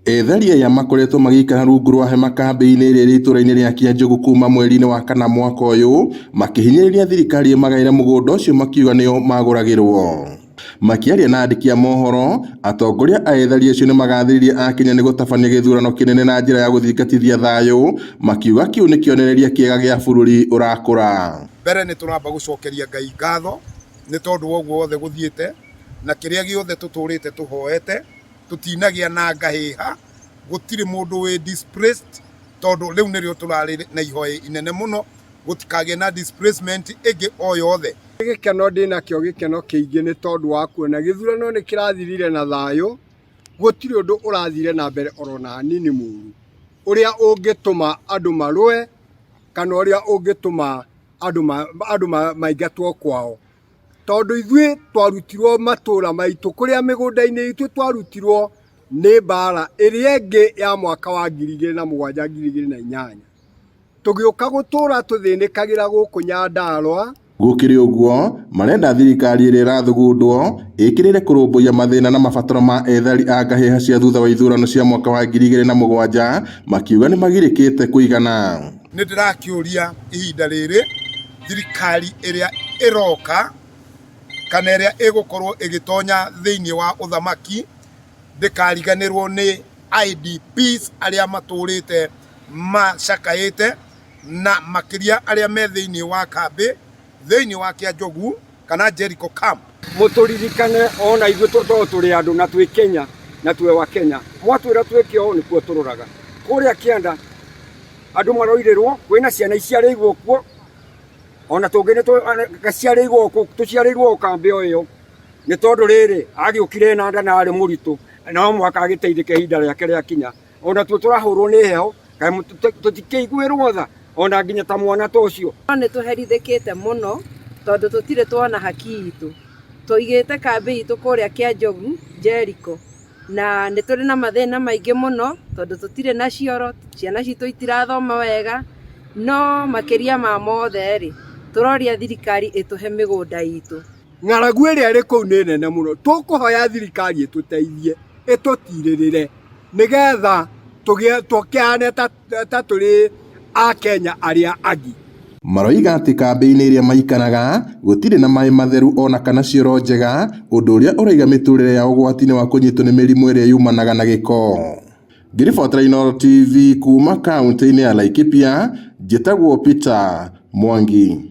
Ethari aya makoretwo magĩikara rungu rwa hema kambĩ-inĩ ĩrĩa ĩrĩ itũũra-inĩ rĩa Kĩanjũgũ kuma mweri-inĩ wa kana mwaka ũyũ, makĩhinyĩrĩria thirikari ĩmagaĩre mũgũnda ũcio makiuga nĩo magũragĩrwo. Makĩaria na andĩki a mohoro, atongoria a ethari acio nĩ magathĩrĩirie akenya nĩ gũtabania gĩthurano kĩnene na njĩra ya gũthingatithia thayũ, makiuga kĩu nĩ kĩonereria kĩega gĩa bũrũri ũrakũra. Mbere nĩ tũramba gũcokeria Ngai ngatho nĩ tondũ wa ũguo wothe gũthiĩte na kĩrĩa gĩothe tũtũrĩte tũhoete tũtinagĩa na ngahĩha, gũtirĩ mũndũ wĩ displaced tondũ rĩu nĩrĩo tũrarĩ na ihoya inene mũno gũtikagĩe na displacement ĩngĩ o yothe. Gĩkeno ndĩnakĩo gĩkeno kĩingĩ nĩ tondũ wa kuona gĩthurano nĩ kĩrathirire na thayũ, gũtirĩ ũndũ ũrathire na mbere oro na hanini mũru, ũrĩa ũngĩtũma andũ marũe kana ũrĩa ũngĩtũma andũ maingatwo kwao. Tondũ ithuĩ twarutirwo matũra maitũ kũrĩa mĩgũnda-inĩ itũ twarutirwo nĩ mbara ĩrĩa ĩngĩ ya mwaka wa 2007 2008. Tũgĩũka gũtũra tũthĩnĩkagĩra gũkũ Nyandarũa. Gũkĩrĩ ũguo, marenda thirikari ĩrĩa ĩrathugundwo ĩkĩrĩre kũrũmbũiya mathĩna na mabataro ma ethari a ngahĩha cia thutha wa ithurano cia mwaka wa 2007, makiuga nĩmagirĩkĩte kũigana. Nĩ ndĩrakĩũria ihinda rĩrĩ thirikari ĩrĩa ĩroka kana ĩrĩa ĩgũkorwo ĩgĩtonya thĩinĩ wa ũthamaki ndĩkariganĩrwo nĩ IDPs arĩa matũrĩte macakaĩte na makĩria arĩa me thĩinĩ wa kambĩ thĩinĩ wa Kĩanjogu kana Jericho Camp. Mũtũririkane ona ithuĩ tondũ tũrĩ andũ na twĩ Kenya na twĩ wa Kenya. Mwatwĩra twĩke ũũ nĩkuo tũroraga. Kũrĩa kĩanda andũ maroirĩrwo, kwĩna ciana iciarĩirwo kuo, ona tũngĩ nĩ gaciarĩirwo tũciarĩirwo o kambĩ o ĩyo. Nĩ tondũ rĩrĩ, agĩũkire na nda na arĩ mũritũ, no mũhaka agĩteithĩke ihinda rĩake rĩakinya. Ona tuo tũrahũrwo nĩ heho, kaĩ tũtikĩiguĩrwo tha ona nginya ta mwana ta ũcio. No nĩ tũherithĩkĩte mũno tondũ tũtirĩ tuona haki itũ. Tũigĩte kambĩ itũ kũrĩa Kĩanjogu, Jericho, na nĩ tũrĩ na mathĩna maingĩ mũno tondũ tũtirĩ na cioro, ciana citũ itirathoma wega, no makĩria ma mothe rĩ, tũroria thirikari ĩtũhe mĩgũnda itũ. Ng'aragu ĩrĩa ĩrĩ kũu nĩ nene mũno, tũkũhoya thirikari ĩtũteithie, ĩtũtirĩrĩre nĩgetha tũgĩe tũkĩhane ta tũrĩ Akenya arĩa angĩ. Maroiga atĩ kambĩ-inĩ ĩrĩa maikaraga gũtirĩ na maĩ matheru ona kana cioro njega, ũndũ ũrĩa ũraiga mĩtũrĩre yao ũgwati-inĩ wa kũnyitwo nĩ mĩrimũ ĩrĩa yumanaga na gĩko. Ngĩribotera Inooro TV kuma kaunti-inĩ ya Laikipia, njĩtagwo Peter Mwangi.